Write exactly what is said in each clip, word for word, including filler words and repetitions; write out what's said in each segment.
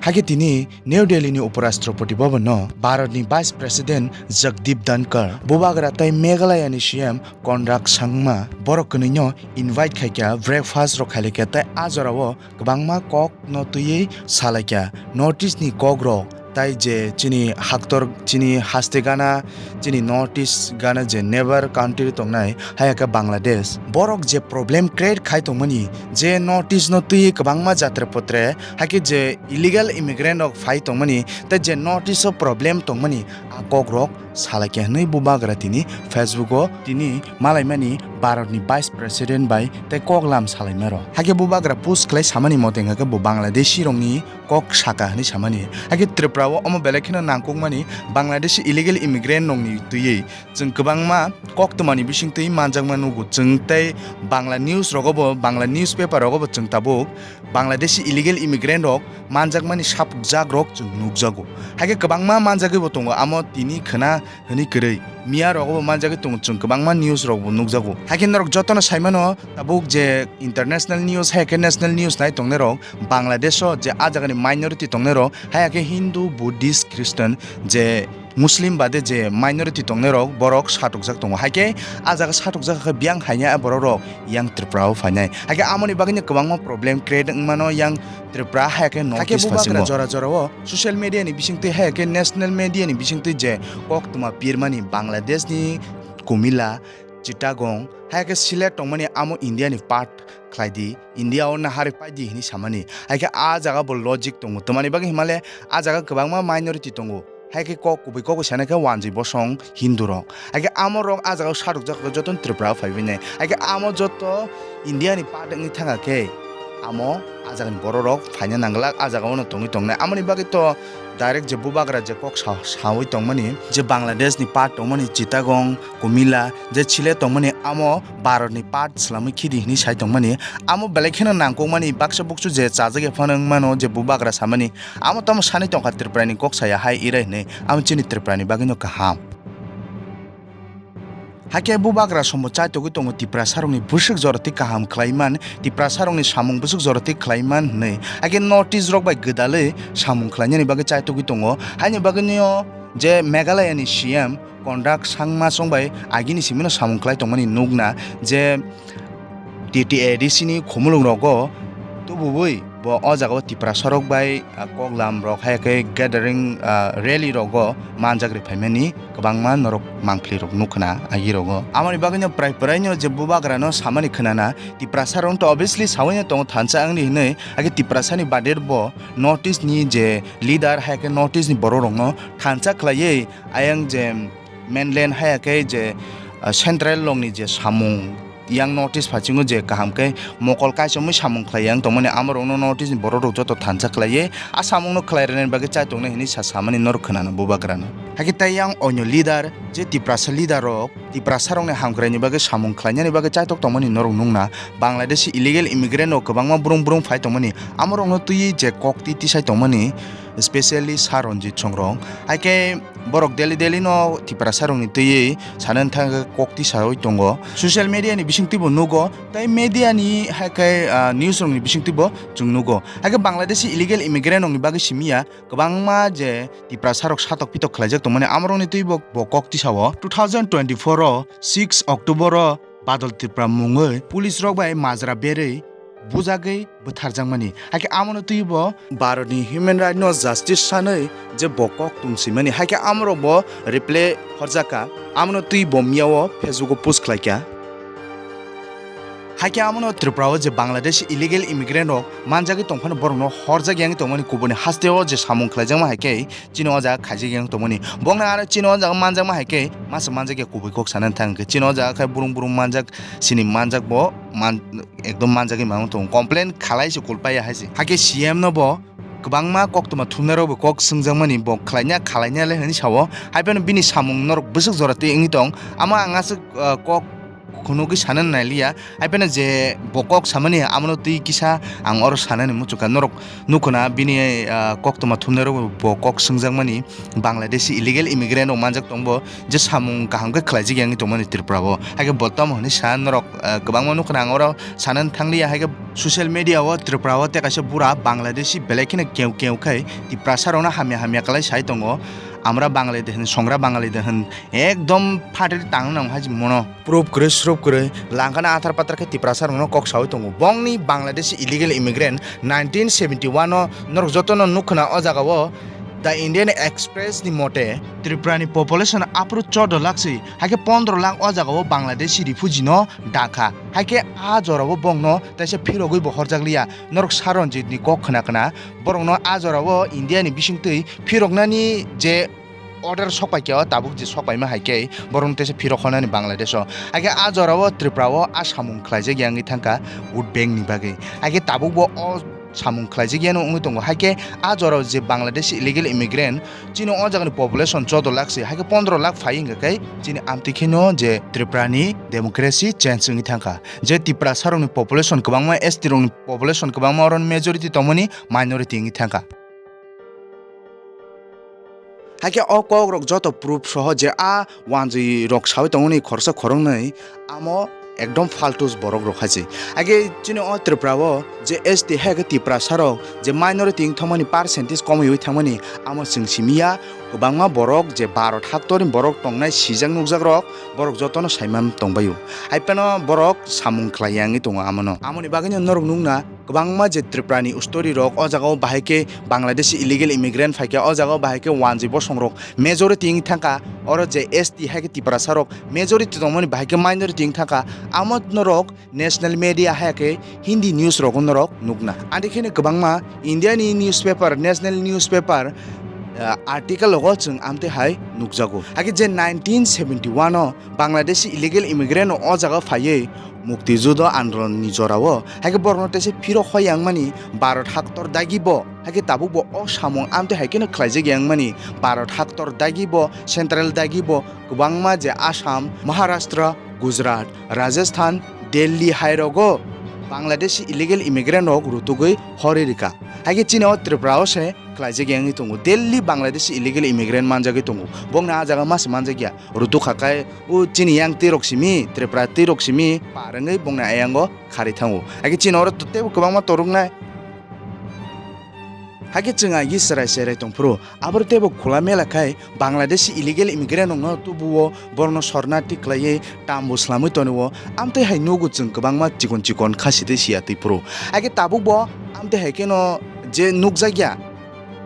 Hakhe tini New Delhi ni Uparashtrapati Bhavan no Bharat ni Vice President Jagdeep Dhankhar, Bubagra tei Meghalaya ni C M Conrad Sangma borok kwnwi no invite khaikha, breakfast rok khailaikha tei a jorao kwbangma kok no twiwi salaikha. North East ni kok rok tai je chini haktor, chini haste gana, chini North East gana je neighbor country tongnai, haya khe Bangladesh. Borok je problem create khai tongmani, je North East no twiwi kwbangma jatre potre, hakhe je illegal immigrant rok phai tongmani, tei je North East o problem tongmani, a kok rok salaikha hwnwi Bubagra tini Facebook o tini malaimani Bharat ni Vice President bai tei kok lam salaimaro. Hakhe Bubagra post khlai samani mote hwnkhe bo Bangladeshi rokni kok saka hwnwi samani. Hakhe Tripura o omo belai kheno nangkukmani Bangladeshi illegal immigrant rokni twiwi chwng kwbangma koktwmani bisingtwi manjakma nugo. Chwng tei Bangla news rogobo, Bangla newspaper rogobo chwng tabuk Bangladeshi illegal immigrant rok manjakmani sapukjak rok chwng nukjago. Hakhe kwbangma manjagwibo tongo, amo tini khwna hwnwi kwrwi. Miya rogobo manjagwi tongo, chwng kwbangma news rokbo nukjago. Hakhe norok jotono saimano tabuk je international news, hai khe national news nai tongnai rok, Bangladesh o je a jagani minority tongnai rok, hai khe Hindu, Buddhist, Christian, je Muslim bade je minority tongnai rok, borok satukjak tongo. Hai khe a jaga satukjak khe biyang haina borok rok yang Tripura o phainai. Hai khe amoni bagwi no kwbangma problem create wngmano yang Tripura hai khe North East phasingo. Jora jora o social media ni bisingtwi hai khe national media ni bisingtwi je koktwma pirmani Bangladesh ni Kumila, Chittagong, hai khe Sylhet tongmani amo India ni part khlai di, India o nahari pai di hwnwi samani. Hai khe a jaga bo logic tongo. Twmani bagwi himale a jaga kwbangma minority tongo. Hai khe kok kubui kok sana khe wanjwi bosong Hindu rok. Hai khe amo rok a jaga o satukjak joto Tripura o phaiwi nai. Hai khe amo joto India ni part wngwi thanga khe amo a jaga ni borok rok phaina nangla, a jaga o no tongwi tongnai. Amoni bagwi to direct je Bubagra je kok sa-, sawi tongmani, je Bangladesh ni part tongmani Chittagong, Kumila, je Sylhet tongmani amo Bharat ni part swlamwi khidi hwnwi sai tongmani, amo belai kheno nangkukmani baksa buksu je chajak ya phano wngmano je Bubagra samani, amo tamo sanwi tongkha Tripura ni kok saya hai irai hwnwi, amo chini Tripura ni bagwi no kaham. Hakhe Bubagra somo chaitogwi tongo Tiprasarokni bwswk jorotwi kaham khlaiman, Tiprasarokni samung bwswk jorotwi khlaiman hwnwi. Hakhe North East rok bai gwdalwi samung khlainani bagwi chaitogwi tongo. Haini bagwino je Meghalaya ni C M Conrad Sangma chwng bai agini simino samung khlai tongmani nukna je T T A D C ni khumulwng rogo tububui bo o jaga o Tiprasa rok bai, ah, koklam rok hai khe gathering, ah, rally rogo manjak ri phaimani kwbangma norok mangpli rok nukha na agi rogo. Amoni bagwi no prai prai no je Bubagra no samani khwnana Tiprasa rok to obviously sawi no tongo thansa wngni hinwi, agi Tiprasa ni bader bo North East ni je leader hai khe North East ni borok rok no thansa khlaiwi ayang je mainland hai khe je, ah, central rok ni je samung yang North East phasingo je kaham khe mokol kaichomwi samung khlai yang tongmani, amorokno North East ni borok rok joto thansa khlaiwi a samungno khlai rwnani bagwi chai tongnai hinwi sa samani norok khwnano Bubagrano. Hakhe tei yang onyo leader je Tiprasa leader rok, Tiprasa rokni hamkraini bagwi samung khlainani bagwi chaitok tongmani norok nukna, Bangladeshi illegal immigrant rok kwbangma brung brung phai tongmani, amorokno twiwi je kok twi tisai tongmani, specially Sir Ranjit Songrong. Hai khe borok daily daily no Tiprasa rokni twiwi sanani thangwi kok tisawi tongo. Social media ni bisingtwi bo nugo, tei media ni hai khe, ah, news rokni bisingtwi bo chwng nugo. Hai khe Bangladeshi illegal immigrant rokni bagwi simi ya kwbangma je Tiprasa rok satok pitok khlaijak tongmani, amorokni twi bo, bo kok tisao. Two thousand twenty-four o six October o Badal Tripura mungwi police rok bai majra berwi bujagwi bwtharjakmani. Hakhe amono twibo Bharatni Human Right no justice sanwi je bo kok tungswimani. Hakhe amorok bo reply horjakha. Amono twi bo miyao Facebook o post khlaikha. Hakhe amono Tripura o je Bangladesh illegal immigrant rok manjagwi tongphano borokno horjak yang tongmani kubuni hasteo je samung khlaijakma hai khe chini o jaga khaijak yang tongmani. Bokno aro chini o jaga manjakma hai khe masa manjak ya kubui kok sanani thang khe chini o jaga khe brung brung manjak sini manjak bo man-, ekdom manjagwi mano tongo. Complain khalai se kulpaya hai se. Hakhe C M no bo kwbangma koktwma thumnai rok bo kok swngjakmani bo khlaina khalaina le hinwi sao. Hai phano bini samung norok bwswk jora twi wngwi tong. Amo ang aswk, ah, kok khunugwi sanani nailiya. Hai phano je bo kok samani, amono twi kisa ang oro sanani muchungkha. Norok nukhuna bini, ah, koktwma thumnairok bo kok swngjakmani, Bangladeshi illegal immigrant rok manjak tongbo, je samung kaham khe khlaijak yangwi tongmani Tripura o. Hai khe bo tamo hwnwi sa norok, ah, kwbangma nukhuna ang oro sanani thangliya. Hai khe social media o Tripura o tei kaisa bura Bangladeshi belai kheno keu keu khai Tiprasa rokno hamya hamya kwlai sai tongo. Amra Bangali de hwn, songra Bangali de hwn, ekdom phatri tang nang hai mono. Proof kwrwi, sroop kwrwi, langkana athar pathar khe Tiprasa rokno kok saui tongo. Bongni Bangladeshi illegal immigrant nineteen seventy one o norok jotono nukhuna o jaga o The Indian Express ni mote Tripura ni population aphuru chordo lakh si, hai khe pondro lakh o jaga o Bangladeshi refugee no dakha. Hai khe a jora o bongno teisa phirogwi bo horjak liya. Norok Saranjit ni kok khna khna borokno a jora o India ni bisingtwi phiroknani je order sokpai khe o tabuk je sokpaima hai khe borokno teisa phirok honani Bangladesh o. Hai khe a jora o Tripura o a samung khlaijak ya wngwi thangkha vote bank ni bagwi. Hai khe tabuk bo o samung khlaijak yano wngwi tongo. Hai khe a jora o je Bangladesh illegal immigrant chini o jaga ni population chordo lakh se, hai khe pondro lakh phai wngkha khe chini amtwi kheno je Tripura ni democracy change wngwi thangkha. Je Tiprasa rokni population kwbangma, S T rokni population kwbangma, oro majority tongmani minority wngwi thangkha. Hai khe o kok rok joto proof soho je a wanjwi rok saui tongmani khoroksa khoroknwi amo ekdom faltus borok rok hai se. Hai khe chini o Tripura o je S T hai khe Tiprasa rok je minority wng thangmani percentage komwi thangmani amo chwng simi ya, kwbangma borok je Bharat haktorni borok tongnai sijak nukjak rok borok jotono saiman tongbaio. Hai phano borok samung khlai ya wngwi tongo amono. Amoni bagwino norok nukna kwbangma je Tripura ni story rok o jaga o bahai khe Bangladeshi illegal immigrant phai khe o jaga o bahai khe wanjwi bosong rok majority wng thangkha, oro je S T hai khe Tiprasa rok majority tongmani bahai khe minority wng thangkha, amo norok national media hai khe Hindi news rogo norok nukna. Adi kheno kwbangma India ni newspaper, national newspaper, ah, article rogo chwng amtwi hai nukjago. Hai khe je nineteen seventy one o Bangladeshi illegal immigrant o jaga phaiwi mukti judo andolon ni jora o hai khe borokno teisa phirok hoi yangmani Bharat haktor dagi bo. Hai khe tabuk bo o samung amtwi hai kheno khlaijak yangmani Bharat haktor dagi bo, central dagi bo kwbangma je Assam, Maharashtra, Gujarat, Rajasthan, Delhi hai rogo Bangladeshi illegal immigrant rok rutugwi hori rika. Hai khe chini o Tripura o se khlaijak yangwi tongo. Delhi Bangladeshi illegal immigrant manjagwi tongo. Bongni a jaga ma se manjakya. Rutuk kha khe o chini yang twi rok simi, Tripura twi rok simi par wngwi bongni ayango kharwi thango. Hai khe chini oro tei bo kwbangma toroknai. Hai khe chwng agi chwrai chwrai tongphuru. Aboro tei bo khula mela khai Bangladeshi illegal immigrant rokno tubuo, borokno sornarthi khlaiwi tambo swlamwi tonio. Amtwi hai nugo chwng kwbangma chikon chikon kha sitwi siya twi phuru. Hai khe tabuk bo amtwi hai kheno je nukjakya.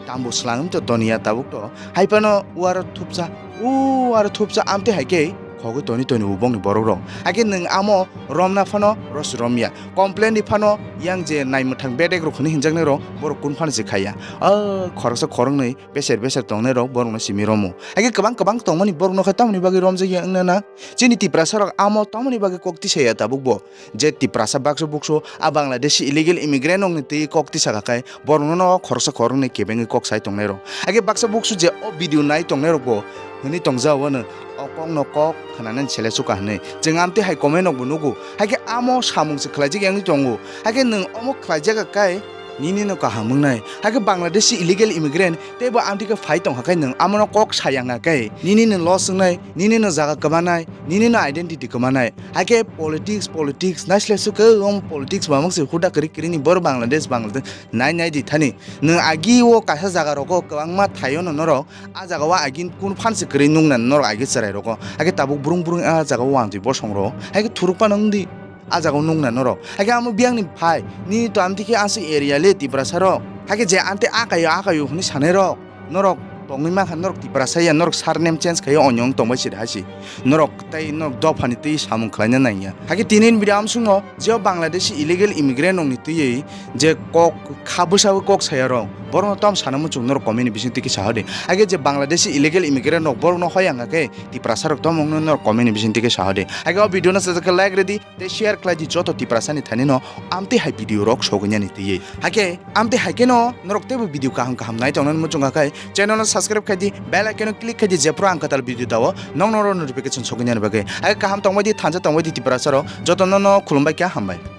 Tambo swlangwi to toniya tabuk to. Hai phano uaro thupsa, uaro thupsa amtwi hai khe khogwi toni toni bo bongni borok rok. Hai khe nwng amo romna phano rosi romya. Complain ni phano yang je naimwthang bedek rok hwnwi hinjaknai rok borok kun phano se khaiya. O khoroksa khoroknwi beser beser tongnai rok borokno simi romo. Hai khe kwbang kwbang tongmani borokno khe tamoni bagwi romjakya wngna na? Chini Tiprasa rok amo tamoni bagwi kok tisaya tabuk bo. Je Tiprasa baksa buksu a Bangladeshi illegal immigrant rokni twi kok tisaka khai borokno no khoroksa khoroknwi kebengwi kok sai tongnai rok. Hai khe baksa buksu je o video nai tongnai rok bo hwnwi tongjao wano o kokno kok khwnanani sele suka hwnwi. Chwng amtwi hai comment rok bo nugo. Hai khe amo samung se khlaijak yangwi tongo. Hai khe nwng omo khlaijak kai nini no kaham wngnai. Hai khe Bangladeshi illegal immigrant tei bo amtwi khe phai tongkha khe nwng amono kok sayang khe nini no loss wngnai, nini no jaga kwmanai, nini no identity kwmanai. Hai khe politics, politics, naisle sukhe, um, politics mamang se huda kwrwi kwrwi ni bor Bangladesh, Bangladesh, nai nai di thani. Nwng agi o kaisa jaga rogo kwbangma thaio no norok, a jaga o agi kun phan se kwrwi nung na norok agi chwrai rogo. Hai khe tabuk brung brung a jaga o wngtwi bosong rok. Hai khe thuruk phano wng di, a jaga o nung na norok. Hai khe amo biyang ni phai, nini to amtwi khe aswk area le Tiprasa rok. Hai khe je amtwi akaio, akaio hwnwi sanai rok. Norok tongwi mankha, norok Tiprasa ya, norok surname change khai onyong tongbai sida hai si. Norok tei norok dophani twi samung khlaina nangya. Hakhe tini ni video amsukno je o Bangladeshi illegal immigrant rokni twiwi je kok kha bwsao kok saya rok, borokno tom sana muchung norok comment ni bising twi kisa hodi. Hakhe je Bangladeshi illegal immigrant rok borokno hoyang khe Tiprasa rok tom wngno norok comment ni bising twi kisa hodi. Hakhe o video no sajak khe like rwdi. Tei share khlai di joto Tiprasa ni thani no amtwi hai video rok sogwi nani twiwi. Hakhe amtwi hai khe no norok teibo video kaham kaham nai tongnani muchung kha khai channel no subscribe khai di, bell icon o click khai di, jephru ang kwtal video dao nokno notification sogwi nani bagwi. Hai kaham tongbai di, thansa tongbai di Tiprasa rok, jotono no khulumbai kha, hambai.